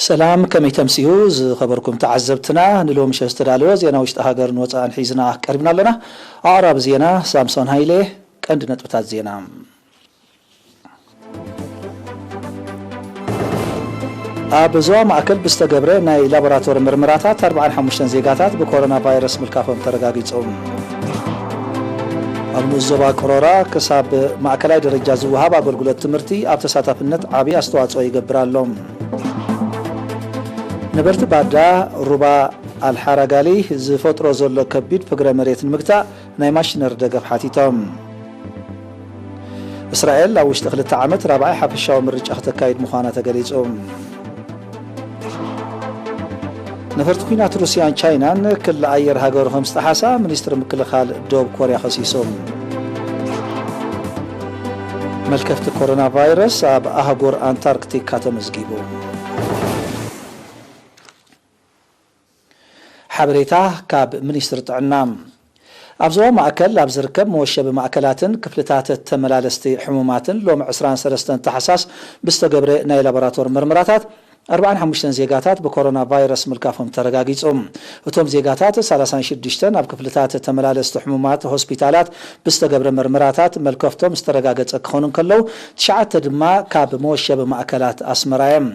ሰላም፣ ከመይ ተምስዩ ዝኸበርኩም ተዓዘብትና? ንሎሚ ምሸት ዝተዳለወ ዜና ውሽጢ ሃገርን ወጻእን ሒዝና ቀሪብና ኣለና። ኣቕራቢ ዜና ሳምሶን ሃይለ። ቀንዲ ነጥብታት ዜና። ኣብ ዞባ ማእከል ብዝተገብረ ናይ ላቦራቶሪ ምርመራታት ኣርባዓን ሓሙሽተን ዜጋታት ብኮሮና ቫይረስ ምልካፎም ተረጋጊጹ። ኣብ ንኡስ ዞባ ቅሮራ ክሳብ ማእከላይ ደረጃ ዝወሃብ ኣገልግሎት ትምህርቲ ኣብ ተሳታፍነት ዓቢ ኣስተዋጽኦ ይገብር ኣሎ። ነበርቲ ባዳ ሩባ ኣልሓራጋሊ ዝፈጥሮ ዘሎ ከቢድ ፍግረ መሬት ንምግታእ ናይ ማሽነሪ ደገፍ ሓቲቶም። እስራኤል ኣብ ውሽጢ ክልተ ዓመት ራብዓይ ሓፈሻዊ ምርጫ ክተካይድ ምዃና ተገሊጹ። ነፈርቲ ኲናት ሩስያን ቻይናን ክሊ ኣየር ሃገሩ ከም ዝጠሓሳ ሚኒስትሪ ምክልኻል ደቡብ ኮርያ ከሲሱ። መልከፍቲ ኮሮና ቫይረስ ኣብ ኣህጉር ኣንታርክቲካ ተመዝጊቡ። ሓበሬታ ካብ ሚኒስትሪ ጥዕና። ኣብ ዞባ ማእከል ኣብ ዝርከብ መወሸቢ ማእከላትን ክፍልታት ተመላለስቲ ሕሙማትን ሎሚ ዕስራን ሰለስተን ታሕሳስ ብዝተገብረ ናይ ላቦራቶሪ ምርመራታት ኣርባዓን ሓሙሽተን ዜጋታት ብኮሮና ቫይረስ ምልካፎም ተረጋጊጹ። እቶም ዜጋታት ሰላሳን ሽዱሽተን ኣብ ክፍልታት ተመላለስቲ ሕሙማት ሆስፒታላት ብዝተገብረ ምርመራታት መልከፍቶም ዝተረጋገጸ ክኾኑ እንከለዉ፣ ትሽዓተ ድማ ካብ መወሸቢ ማእከላት ኣስመራ እዮም።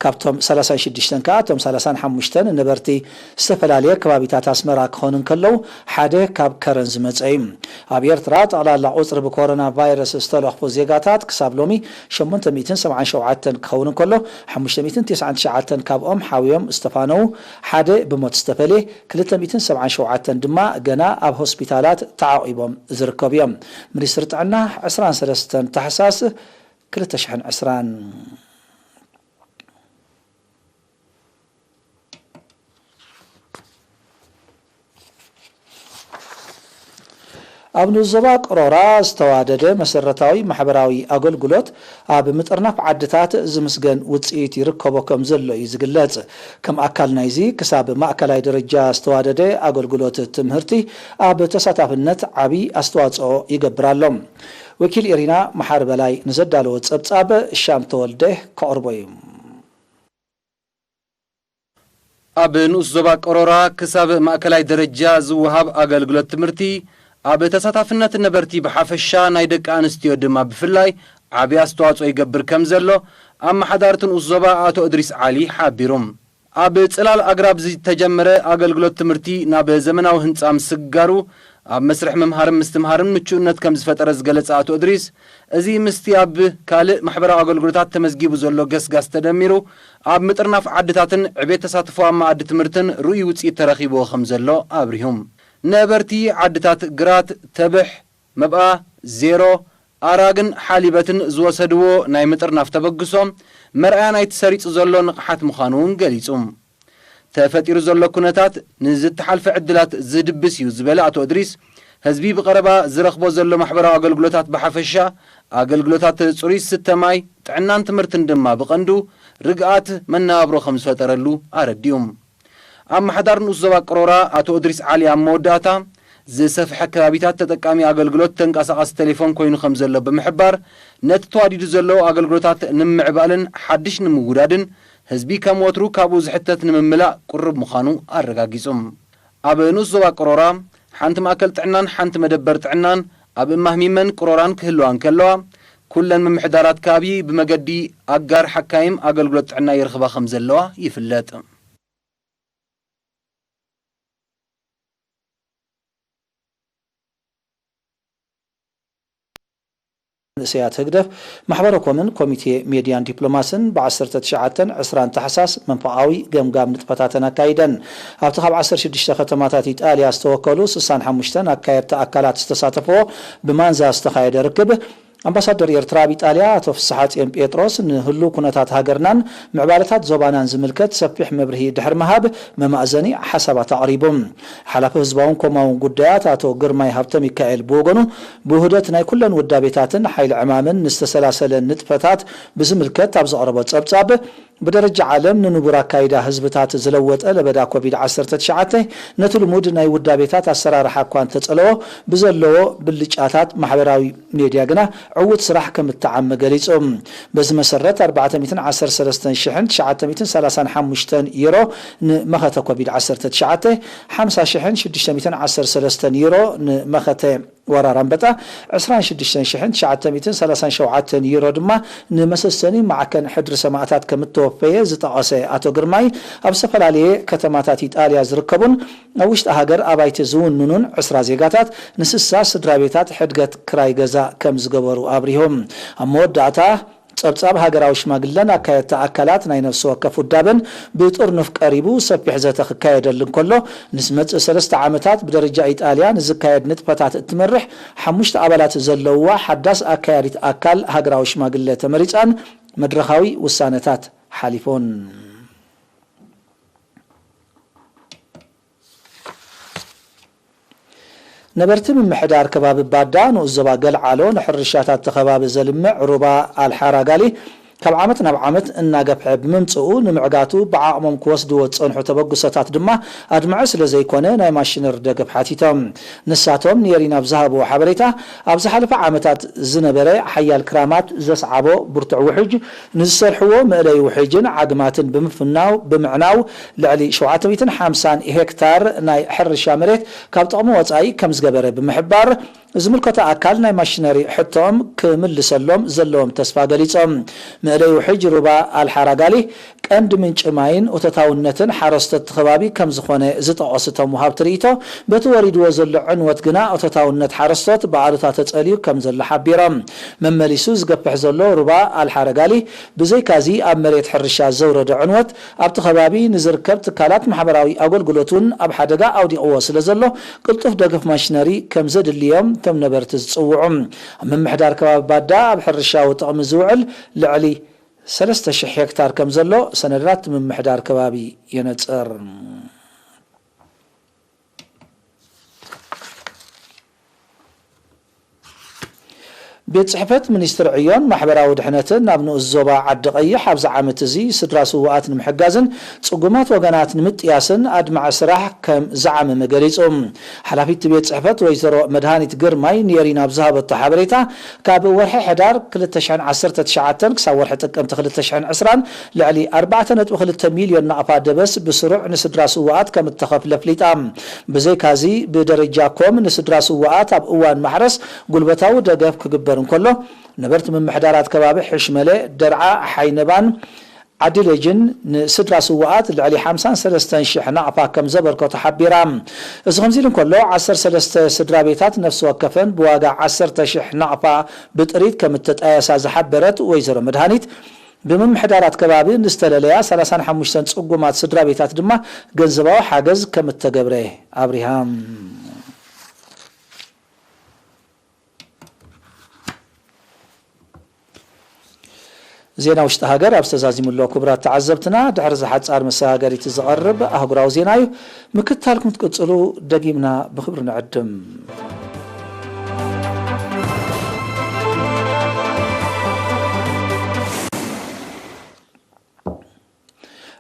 ካብቶም ሰላሳን ሽዱሽተን ከኣ እቶም ሰላሳን ሓሙሽተን ነበርቲ ዝተፈላለየ ከባቢታት ኣስመራ ክኾኑ እንከለዉ፣ ሓደ ካብ ከረን ዝመጸ እዩ። ኣብ ኤርትራ ጠቕላላ ቁጽሪ ብኮሮና ቫይረስ ዝተለኽፉ ዜጋታት ክሳብ ሎሚ ሸሞንተ ሚእትን ሰብዓን ሸውዓተን ክኸውን እንከሎ፣ ሓሙሽተ ሚእትን ተስዓን ትሽዓተን ካብኦም ሓውዮም ዝተፋነዉ፣ ሓደ ብሞት ዝተፈልየ፣ ክልተ ሚእትን ሰብዓን ሸውዓተን ድማ ገና ኣብ ሆስፒታላት ተዓቒቦም ዝርከቡ እዮም። ሚኒስትሪ ጥዕና ዕስራን ሰለስተን ታሕሳስ ክልተ ሽሕን ዕስራን። ኣብ ንኡስ ዞባ ቅሮራ ዝተዋደደ መሰረታዊ ማሕበራዊ ኣገልግሎት ኣብ ምጥርናፍ ዓድታት ዝምስገን ውጽኢት ይርከቦ ከም ዘሎ እዩ ዝግለጽ። ከም ኣካል ናይዚ፣ ክሳብ ማእከላይ ደረጃ ዝተዋደደ ኣገልግሎት ትምህርቲ ኣብ ተሳታፍነት ዓቢ ኣስተዋጽኦ ይገብር ኣሎ። ወኪል ኤሪና መሓሪ በላይ ንዘዳለዎ ጸብጻብ ሻም ተወልደ ከቕርቦ እዩ። ኣብ ንኡስ ዞባ ቀሮራ ክሳብ ማእከላይ ደረጃ ዝወሃብ ኣገልግሎት ትምህርቲ ኣብ ተሳታፍነት ነበርቲ ብሓፈሻ ናይ ደቂ ኣንስትዮ ድማ ብፍላይ ዓቢ ኣስተዋጽኦ ይገብር ከም ዘሎ ኣመሓዳርቲ ንኡስ ዞባ ኣቶ እድሪስ ዓሊ ሓቢሩ። ኣብ ጽላል ኣግራብ ዝተጀመረ ኣገልግሎት ትምህርቲ ናብ ዘመናዊ ህንጻ ምስግጋሩ ኣብ መስርሕ ምምሃርን ምስትምሃርን ምቹእነት ከም ዝፈጠረ ዝገለጸ ኣቶ እድሪስ፣ እዚ ምስቲ ኣብ ካልእ ማሕበራዊ ኣገልግሎታት ተመዝጊቡ ዘሎ ገስጋስ ተደሚሩ ኣብ ምጥርናፍ ዓድታትን ዕቤት ተሳትፎ ኣብ መኣዲ ትምህርትን ርኡይ ውጽኢት ተረኺብዎ ከም ዘሎ ኣብሪሁ። ነበርቲ ዓድታት ግራት፣ ተብሕ፣ መብኣ፣ ዜሮ፣ ኣራግን ሓሊበትን ዝወሰድዎ ናይ ምጥርናፍ ተበግሶ መርኣያ ናይቲ ሰሪጹ ዘሎ ንቕሓት ምዃኑ እውን ገሊጹ። ተፈጢሩ ዘሎ ኩነታት ንዝተሓልፈ ዕድላት ዝድብስ እዩ ዝበለ ኣቶ እድሪስ፣ ህዝቢ ብቐረባ ዝረኽቦ ዘሎ ማሕበራዊ ኣገልግሎታት ብሓፈሻ፣ ኣገልግሎታት ጽሩይ ዝስተ ማይ፣ ጥዕናን ትምህርትን ድማ ብቐንዱ ርግኣት መነባብሮ ከም ዝፈጠረሉ ኣረዲኡ። ኣመሓዳሪ ንኡስ ዞባ ቅሮራ ኣቶ እድሪስ ዓሊ ኣብ መወዳእታ፣ ዝሰፍሐ ከባቢታት ተጠቃሚ ኣገልግሎት ተንቀሳቓሲ ቴሌፎን ኮይኑ ከም ዘሎ ብምሕባር፣ ነቲ ተዋዲዱ ዘሎ ኣገልግሎታት ንምምዕባልን ሓድሽ ንምውዳድን ህዝቢ ከም ወትሩ ካብኡ ዝሕተት ንምምላእ ቅሩብ ምዃኑ ኣረጋጊጹ። ኣብ ንኡስ ዞባ ቅሮራ ሓንቲ ማእከል ጥዕናን ሓንቲ መደበር ጥዕናን ኣብ እማህሚመን ቅሮራን ክህልዋ እንከለዋ፣ ኩለን ምምሕዳራት ከባቢ ብመገዲ ኣጋር ሓካይም ኣገልግሎት ጥዕና ይረኽባ ከም ዘለዋ ይፍለጥ። መንእሰያት ህግደፍ ማሕበረ ኮምን ኮሚቴ ሜድያን ዲፕሎማስን ብ ዓሰርተ ትሽዓተን ዕስራን ታሕሳስ መንፈቓዊ ገምጋም ንጥፈታተን ኣካይደን። ኣብቲ ካብ ዓሰርተ ሽዱሽተ ከተማታት ኢጣልያ ዝተወከሉ ስሳን ሓሙሽተን ኣካየድቲ ኣካላት ዝተሳተፍዎ ብማንዛ ዝተኻየደ ርክብ፣ ኣምባሳደር ኤርትራ ኣብ ኢጣልያ ኣቶ ፍስሓጽዮን ጴጥሮስ ንህሉው ኩነታት ሃገርናን ምዕባለታት ዞባናን ዝምልከት ሰፊሕ መብርሂ ድሕሪ ምሃብ፣ መማእዘኒ ሓሳባት ኣቕሪቡ። ሓላፊ ህዝባውን ኮማውን ጉዳያት ኣቶ ግርማይ ሃብተ ሚካኤል ብወገኑ፣ ብውህደት ናይ ኩለን ውዳቤታትን ሓይሊ ዕማምን ንዝተሰላሰለ ንጥፈታት ብዝምልከት ኣብ ዘቕረቦ ጸብጻብ፣ ብደረጃ ዓለም ንንቡር ኣካይዳ ህዝብታት ዝለወጠ ለበዳ ኮቪድ ዓሰርተ ትሽዓተ ነቲ ልሙድ ናይ ውዳቤታት ኣሰራርሓ እኳ እንተጸለዎ፣ ብዘለዎ ብልጫታት ማሕበራዊ ሜድያ ግና ዕዉት ስራሕ ከም እተዓመ ገሊጹ። በዚ መሰረት ኣርባዕተ ሚእትን ዓሰርተ ሰለስተን ሽሕን ትሽዓተ ሚእትን ሰላሳን ሓሙሽተን ዩሮ ንመኸተ ኮቪድ ዓሰርተ ትሽዓተ፣ ሓምሳ ሽሕን ሽዱሽተ ሚእትን ዓሰርተ ሰለስተን ዩሮ ንመኸተ ወራር ኣንበጣ፣ ዕስራን ሽዱሽተን ሽሕን ትሽዓተ ሚእትን ሰላሳን ሸውዓተን ዩሮ ድማ ንመሰሰኒ ማዕከን ሕድሪ ሰማእታት ከም እተወፈየ ዝጠቐሰ ኣቶ ግርማይ፣ ኣብ ዝተፈላለየ ከተማታት ኢጣልያ ዝርከቡን ኣብ ውሽጢ ሃገር ኣባይቲ ዝውንኑን ዕስራ ዜጋታት ንስሳ ስድራ ቤታት ሕድገት ክራይ ገዛ ከም ዝገበሩ ኣብሪሆም። ኣብ መወዳእታ ጸብጻብ ሃገራዊ ሽማግለን ኣካየድቲ ኣካላት ናይ ነፍሲ ወከፍ ውዳበን ብጥርኑፍ ቀሪቡ ሰፊሕ ዘተ ክካየደሉ እንከሎ፣ ንዝመጽእ ሰለስተ ዓመታት ብደረጃ ኢጣልያ ንዝካየድ ንጥፈታት እትመርሕ ሓሙሽተ ኣባላት ዘለውዋ ሓዳስ ኣካያዲት ኣካል ሃገራዊ ሽማግለ ተመሪጻን መድረኻዊ ውሳነታት ሓሊፎን። ነበርቲ ምምሕዳር ከባቢ ባዳ ንኡስ ዞባ ገልዓሎ ንሕርሻታት እቲ ከባቢ ዘልምዕ ሩባ ኣልሓራጋሊ ካብ ዓመት ናብ ዓመት እናገፍሐ ብምምፅኡ ንምዕጋቱ ብዓቕሞም ክወስድዎ ዝፀንሑ ተበግሶታት ድማ ኣድማዒ ስለ ዘይኮነ ናይ ማሽነሪ ደገፍ ሓቲቶም። ንሳቶም ንኤሪና ኣብ ዝሃብዎ ሓበሬታ ኣብ ዝሓለፈ ዓመታት ዝነበረ ሓያል ክራማት ዘስዓቦ ብርቱዕ ውሕጅ ንዝሰርሕዎ መእለይ ውሕጅን ዓግማትን ብምፍናው ብምዕናው ልዕሊ ሸውዓተ ሚእትን ሓምሳን ሄክታር ናይ ሕርሻ መሬት ካብ ጥቕሚ ወጻኢ ከም ዝገበረ ብምሕባር፣ ዝምልከቶ ኣካል ናይ ማሽነሪ ሕቶኦም ክምልሰሎም ዘለዎም ተስፋ ገሊጾም። መእለይ ውሕጅ ሩባ ኣልሓራጋሊ ቀንዲ ምንጪ ማይን እቶታውነትን ሓረስቶት እቲ ከባቢ ከም ዝኾነ ዝጠቐሱ እቶም ወሃብቲ ርእይቶ፣ በቲ ወሪድዎ ዘሎ ዕንወት ግና እቶታውነት ሓረስቶት ብኣሉታ ተጸልዩ ከም ዘሎ ሓቢሮም። መመሊሱ ዝገፍሕ ዘሎ ሩባ ኣልሓረጋሊ ብዘይካዚ ኣብ መሬት ሕርሻ ዘውረዶ ዕንወት ኣብቲ ከባቢ ንዝርከብ ትካላት ማሕበራዊ ኣገልግሎት እውን ኣብ ሓደጋ ኣውዲቕዎ ስለ ዘሎ ቅልጡፍ ደገፍ ማሽነሪ ከም ዘድልዮም እቶም ነበርቲ ዝጽውዑ። ኣብ ምምሕዳር ከባቢ ባዳ ኣብ ሕርሻዊ ጥቕሚ ዝውዕል ልዕሊ ሰለስተ ሽሕ ሄክታር ከም ዘሎ ሰነዳት ምምሕዳር ከባቢ የነጽር። ቤት ጽሕፈት ሚኒስትሪ ዕዮን ማሕበራዊ ድሕነትን ናብ ንኡስ ዞባ ዓዲ ቀይሕ ኣብዚ ዓመት እዚ ስድራ ስውኣት ንምሕጋዝን ጽጉማት ወገናት ንምጥያስን ኣድማዒ ስራሕ ከም ዝዓመመ ገሊጹ። ሓላፊት ቤት ጽሕፈት ወይዘሮ መድሃኒት ግርማይ ንኤሪና ኣብ ዝሃበቶ ሓበሬታ፣ ካብ ወርሒ ሕዳር ክልተ ሽሕን ዓሰርተ ትሽዓተን ክሳብ ወርሒ ጥቅምቲ ክልተ ሽሕን ዕስራን ልዕሊ ኣርባዕተ ነጥቢ ክልተ ሚልዮን ናቕፋ ደበስ ብስሩዕ ንስድራ ስውኣት ከም እተኸፍለ ኣፍሊጣ። ብዘይካዚ ብደረጃ ኮም ንስድራ ስውኣት ኣብ እዋን ማሕረስ ጉልበታዊ ደገፍ ክግበር እንከሎ፣ ነበርቲ ምምሕዳራት ከባቢ ሕሽመለ፣ ደርዓ፣ ሓይነባን ዓዲ ሌጅን ንስድራ ስውኣት ልዕሊ ሓምሳን ሰለስተን ሽሕ ናቕፋ ከም ዘበርከቱ ሓቢራ። እዚ ከምዚ ኢሉ እንከሎ፣ ዓሰርተ ሰለስተ ስድራ ቤታት ነፍሲ ወከፈን ብዋጋ ዓሰርተ ሽሕ ናቕፋ ብጥሪት ከም እተጣየሳ ዝሓበረት ወይዘሮ መድሃኒት፣ ብምምሕዳራት ከባቢ ንዝተለለያ ሰላሳን ሓሙሽተን ጽጉማት ስድራ ቤታት ድማ ገንዘባዊ ሓገዝ ከም እተገብረ ኣብሪሃ። ዜና ውሽጢ ሃገር ኣብ ዝተዛዚሙ ኣሎ። ክቡራት ተዓዘብትና፣ ድሕሪ እዚ ሓጻር መሰጋገሪት ዝቐርብ ኣህጉራዊ ዜና እዩ። ምክትታልኩም ክትቅጽሉ ደጊምና ብኽብሪ ንዕድም።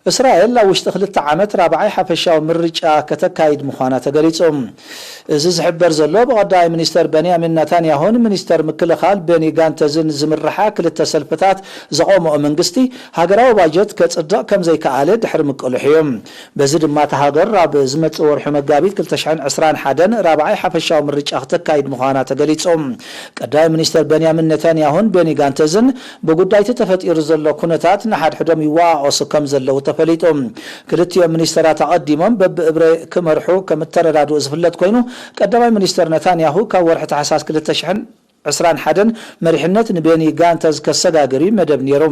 እስራኤል ኣብ ውሽጢ ክልተ ዓመት ራብዓይ ሓፈሻዊ ምርጫ ከተካይድ ምዃና ተገሊጹ። እዚ ዝሕበር ዘሎ ብቐዳማይ ሚኒስተር በንያሚን ነታንያሁን ሚኒስተር ምክልኻል ቤኒ ጋንተዝን ዝምርሓ ክልተ ሰልፍታት ዘቖመኦ መንግስቲ፣ ሃገራዊ ባጀት ከጽድቕ ከም ዘይከኣለ ድሕሪ ምቅልሑ እዩ። በዚ ድማ እታ ሃገር ኣብ ዝመጽእ ወርሒ መጋቢት ክልተ ሽሕን ዕስራን ሓደን ራብዓይ ሓፈሻዊ ምርጫ ክተካይድ ምዃና ተገሊጹ። ቀዳማይ ሚኒስተር በንያሚን ነታንያሁን ቤኒ ጋንተዝን ብጉዳይ እቲ ተፈጢሩ ዘሎ ኩነታት ንሓድሕዶም ይወቓቐሱ ከም ዘለዉ ተፈሊጡ። ክልቲኦም ሚኒስተራት ኣቐዲሞም በብእብረ ክመርሑ ከም እተረዳድኡ ዝፍለጥ ኮይኑ፣ ቀዳማይ ሚኒስተር ነታንያሁ ካብ ወርሒ ታሕሳስ ክልተ ሽሕን ዕስራን ሓደን መሪሕነት ንቤኒ ጋንተዝ ከሰጋግር እዩ መደብ ነይሩ።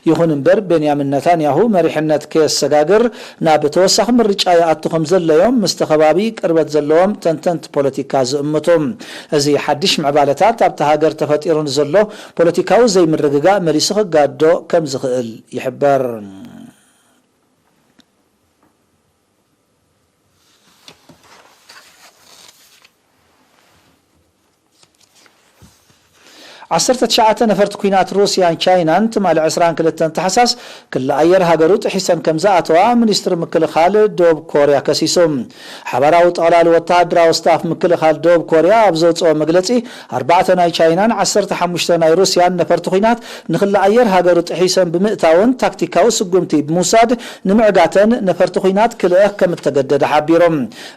ይኹን እምበር፣ ቤንያሚን ነታንያሁ መሪሕነት ከየሰጋግር ናብ ተወሳኺ ምርጫ ይኣቱ ከም ዘሎ እዮም ምስቲ ከባቢ ቅርበት ዘለዎም ተንተንቲ ፖለቲካ ዝእምቱ። እዚ ሓድሽ ምዕባለታት ኣብታ ሃገር ተፈጢሩ ንዘሎ ፖለቲካዊ ዘይምርግጋእ መሊሱ ክጋዶ ከም ዝኽእል ይሕበር። ዓሰርተ ትሽዓተ ነፈርቲ ኲናት ሩስያን ቻይናን ትማሊ ዕስራን ክልተን ታሕሳስ ክሊ ኣየር ሃገሩ ጥሒሰን ከም ዝኣተዋ ሚኒስትሪ ምክልኻል ደቡብ ኮርያ ከሲሱ። ሓባራዊ ጠቕላሊ ወተሃደራዊ ስታፍ ምክልኻል ደቡብ ኮርያ ኣብ ዘውፅኦ መግለፂ፣ ኣርባዕተ ናይ ቻይናን ዓሰርተ ሓሙሽተ ናይ ሩስያን ነፈርቲ ኲናት ንክሊ ኣየር ሃገሩ ጥሒሰን ብምእታውን ታክቲካዊ ስጉምቲ ብምውሳድ ንምዕጋተን ነፈርቲ ኲናት ክልእኽ ከም እተገደደ ሓቢሩ።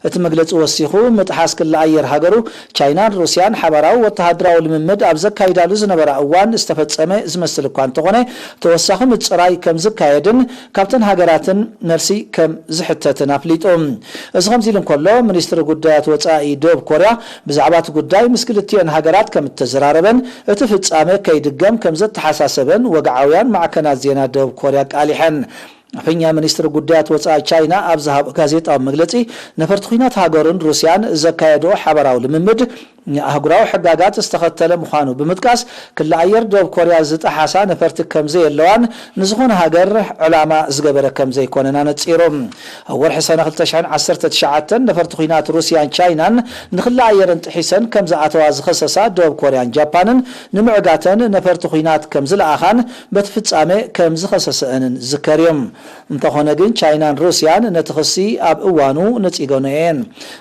እቲ መግለፂ ወሲኹ፣ ምጥሓስ ክሊ ኣየር ሃገሩ ቻይናን ሩስያን ሓባራዊ ወተሃደራዊ ልምምድ ኣብ ዘካይዳሉ ዝነበራ እዋን ዝተፈጸመ ዝመስል እኳ እንተኾነ፣ ተወሳኺ ምጽራይ ከም ዝካየድን ካብተን ሃገራትን መልሲ ከም ዝሕተትን ኣፍሊጡ። እዚ ከምዚ ኢሉ እንከሎ፣ ሚኒስትሪ ጉዳያት ወጻኢ ደቡብ ኮርያ ብዛዕባ እቲ ጉዳይ ምስ ክልቲኤን ሃገራት ከም እተዘራረበን እቲ ፍጻመ ከይድገም ከም ዘተሓሳሰበን ወግዓውያን ማዕከናት ዜና ደቡብ ኮርያ ኣቃሊሐን። ኣፈኛ ሚኒስትሪ ጉዳያት ወጻኢ ቻይና ኣብ ዝሃቦ ጋዜጣዊ መግለጺ፣ ነፈርቲ ኲናት ሃገሩን ሩስያን ዘካየድኦ ሓባራዊ ልምምድ ንኣህጉራዊ ሕጋጋት ዝተኸተለ ምዃኑ ብምጥቃስ፣ ክሊ ኣየር ደቡብ ኮርያ ዝጠሓሳ ነፈርቲ ከም ዘየለዋን ንዝኾነ ሃገር ዕላማ ዝገበረ ከም ዘይኮነን ኣነጺሩ። ኣብ ወርሒ ሰነ ክልተ ሽሕን ዓሰርተ ትሽዓተን ነፈርቲ ኲናት ሩስያን ቻይናን ንክሊ ኣየርን ጥሒሰን ከም ዝኣተዋ ዝኸሰሳ ደቡብ ኮርያን ጃፓንን ንምዕጋተን ነፈርቲ ኲናት ከም ዝለኣኻን በቲ ፍጻመ ከም ዝኸሰሰአንን ዝዝከር እዩ። እንተኾነ ግን ቻይናን ሩስያን ነቲ ክሲ ኣብ እዋኑ ነጺገኖ እየን።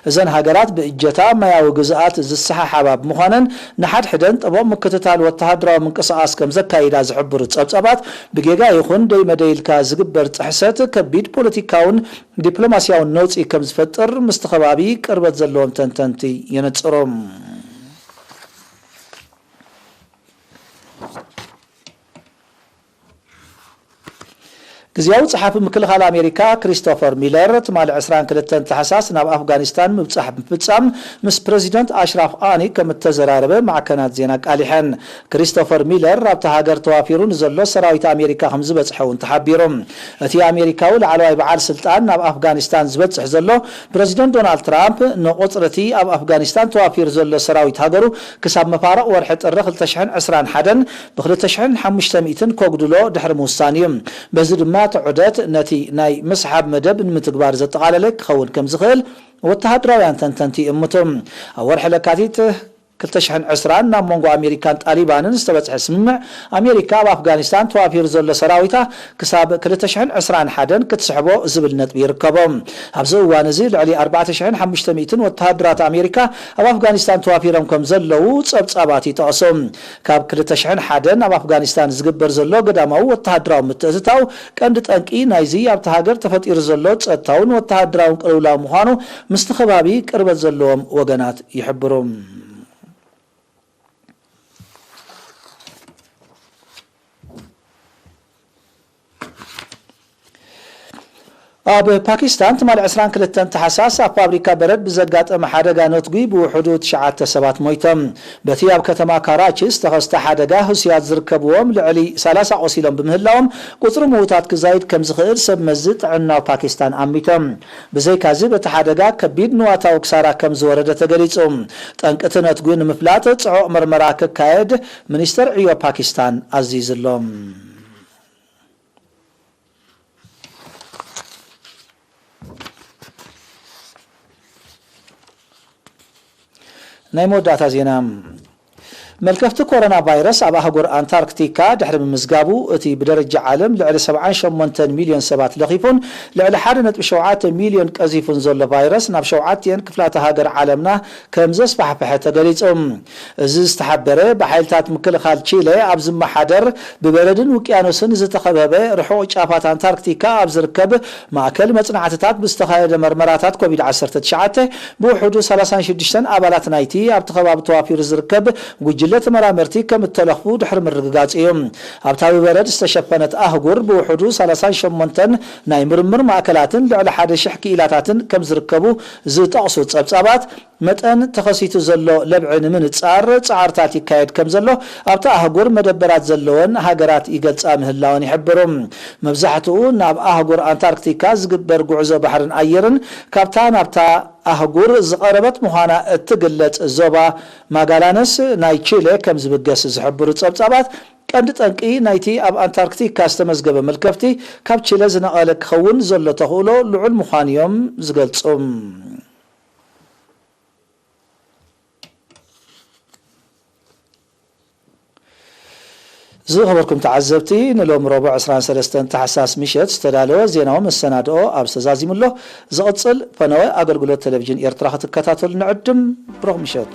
እዘን ሃገራት ብእጀታ ማያዊ ግዝኣት ዝሰሓሓባ ብምዃነን ንሓድሕደን ጥቡቕ ምክትታል ወተሃደራዊ ምንቅስቓስ ከም ዘካይዳ ዝሕብሩ ጸብጻባት ብጌጋ ይኹን ደይመደይ ኢልካ ዝግበር ጥሕሰት ከቢድ ፖለቲካውን ዲፕሎማስያውን ነውጺ ከም ዝፈጥር ምስቲ ከባቢ ቅርበት ዘለዎም ተንተንቲ የነጽሩ። ግዝያዊ ጸሓፊ ምክልኻል ኣሜሪካ ክሪስቶፈር ሚለር ትማሊ ዕስራን ክልተን ታሕሳስ ናብ ኣፍጋኒስታን ምብጻሕ ምፍጻም ምስ ፕረዚደንት ኣሽራፍ ኣኒ ከም እተዘራረበ ማዕከናት ዜና ኣቃሊሐን። ክሪስቶፈር ሚለር ኣብታ ሃገር ተዋፊሩ ንዘሎ ሰራዊት ኣሜሪካ ከም ዝበጽሐ እውን ተሓቢሩ። እቲ ኣሜሪካዊ ላዕለዋይ በዓል ስልጣን ናብ ኣፍጋኒስታን ዝበጽሕ ዘሎ ፕረዚደንት ዶናልድ ትራምፕ ንቁጽሪ እቲ ኣብ ኣፍጋኒስታን ተዋፊሩ ዘሎ ሰራዊት ሃገሩ ክሳብ መፋርቕ ወርሒ ጥሪ ክልተ ሽሕን ዕስራን ሓደን ብ ክልተ ሽሕን ሓሙሽተ ሚእትን ከጉድሎ ድሕሪ ምውሳን እዩ። በዚ ድማ እቲ ዑደት ነቲ ናይ ምስሓብ መደብ ንምትግባር ዘጠቓለለ ክኸውን ከም ዝኽእል ወተሃደራውያን ተንተንቲ ይእምቱ። ኣብ ወርሒ ለካቲት ክልተ ሽሕን ዕስራን ናብ መንጎ ኣሜሪካን ጣሊባንን ዝተበጽሐ ስምምዕ፣ ኣሜሪካ ኣብ ኣፍጋኒስታን ተዋፊሩ ዘሎ ሰራዊታ ክሳብ ክልተ ሽሕን ዕስራን ሓደን ክትስሕቦ ዝብል ነጥቢ ይርከቦ። ኣብዚ እዋን እዚ ልዕሊ ኣርባዕተ ሽሕን ሓሙሽተ ሚእትን ወተሃደራት ኣሜሪካ ኣብ ኣፍጋኒስታን ተዋፊሮም ከም ዘለዉ ጸብጻባት ይጠቕሱ። ካብ ክልተ ሽሕን ሓደን ኣብ ኣፍጋኒስታን ዝግበር ዘሎ ገዳማዊ ወተሃደራዊ ምትእትታው ቀንዲ ጠንቂ ናይዚ ኣብቲ ሃገር ተፈጢሩ ዘሎ ጸጥታውን ወተሃደራውን ቅልውላው ምዃኑ ምስቲ ከባቢ ቅርበት ዘለዎም ወገናት ይሕብሩ። ኣብ ፓኪስታን ትማሊ ዕስራን ክልተን ታሕሳስ ኣብ ፋብሪካ በረድ ብዘጋጠመ ሓደጋ ነትጒ ብውሕዱ ትሽዓተ ሰባት ሞይቶም። በቲ ኣብ ከተማ ካራቺ ዝተኸስተ ሓደጋ ህሱያት ዝርከብዎም ልዕሊ ሰላሳ ቆሲሎም ብምህላዎም ቁጽሪ ምዉታት ክዛይድ ከም ዝኽእል ሰብ መዚ ጥዕና ፓኪስታን ኣሚቶም። ብዘይካዚ በቲ ሓደጋ ከቢድ ንዋታዊ ክሳራ ከም ዝወረደ ተገሊጹ። ጠንቂ እቲ ነትጒ ንምፍላጥ ጽዑቕ መርመራ ክካየድ ሚኒስተር ዕዮ ፓኪስታን ኣዚዙ ኣሎ። ናይ መወዳእታ ዜና። መልከፍቲ ኮሮና ቫይረስ ኣብ ኣህጉር ኣንታርክቲካ ድሕሪ ምምዝጋቡ፣ እቲ ብደረጃ ዓለም ልዕሊ ሰብዓን ሸሞንተን ሚልዮን ሰባት ለኺፉን ልዕሊ ሓደ ነጥቢ ሸውዓተ ሚልዮን ቀዚፉን ዘሎ ቫይረስ ናብ ሸውዓቲኤን ክፍላተ ሃገር ዓለምና ከም ዘስፋሕፈሐ ተገሊጹ። እዚ ዝተሓበረ ብሓይልታት ምክልኻል ቺለ ኣብ ዝመሓደር ብበረድን ውቅያኖስን ዝተኸበበ ርሑቕ ጫፋት ኣንታርክቲካ ኣብ ዝርከብ ማእከል መጽናዕትታት ብዝተኻየደ መርመራታት ኮቪድ ዓሰርተ ትሽዓተ ብውሕዱ ሰላሳን ሽዱሽተን ኣባላት ናይቲ ኣብቲ ከባቢ ተዋፊሩ ዝርከብ ጉጅለ ተመራመርቲ ከም እተለኽፉ ድሕሪ ምርግጋጽ እዩ። ኣብታ ብበረድ ዝተሸፈነት ኣህጉር ብውሕዱ ሰላሳን ሸሞንተን ናይ ምርምር ማእከላትን ልዕሊ ሓደ ሽሕ ክኢላታትን ከም ዝርከቡ ዝጠቕሱ ጸብጻባት፣ መጠን ተኸሲቱ ዘሎ ለብዒ ንምንጻር ጻዕርታት ይካየድ ከም ዘሎ ኣብታ ኣህጉር መደበራት ዘለወን ሃገራት ይገልጻ ምህላወን ይሕብሩ። መብዛሕትኡ ናብ ኣህጉር ኣንታርክቲካ ዝግበር ጉዕዞ ባሕርን ኣየርን ካብታ ናብታ ኣህጉር ዝቐረበት ምዃና እትግለጽ ዞባ ማጋላነስ ናይ ቺለ ከም ዝብገስ ዝሕብሩ ጸብጻባት፣ ቀንዲ ጠንቂ ናይቲ ኣብ ኣንታርክቲካ ዝተመዝገበ መልከፍቲ ካብ ቺለ ዝነቐለ ክኸውን ዘሎ ተኽእሎ ልዑል ምዃኑ እዮም ዝገልጹ። ዝኸበርኩም ተዓዘብቲ፣ ንሎም ረቡዕ ዕስራን ሰለስተን ታሕሳስ ምሸት ዝተዳለወ ዜናዊ መሰናድኦ ኣብ ዝተዛዚሙ ኣሎ። ዝቕጽል ፈነወ ኣገልግሎት ቴሌቪዥን ኤርትራ ክትከታተሉ ንዕድም። ብሩኽ ምሸት።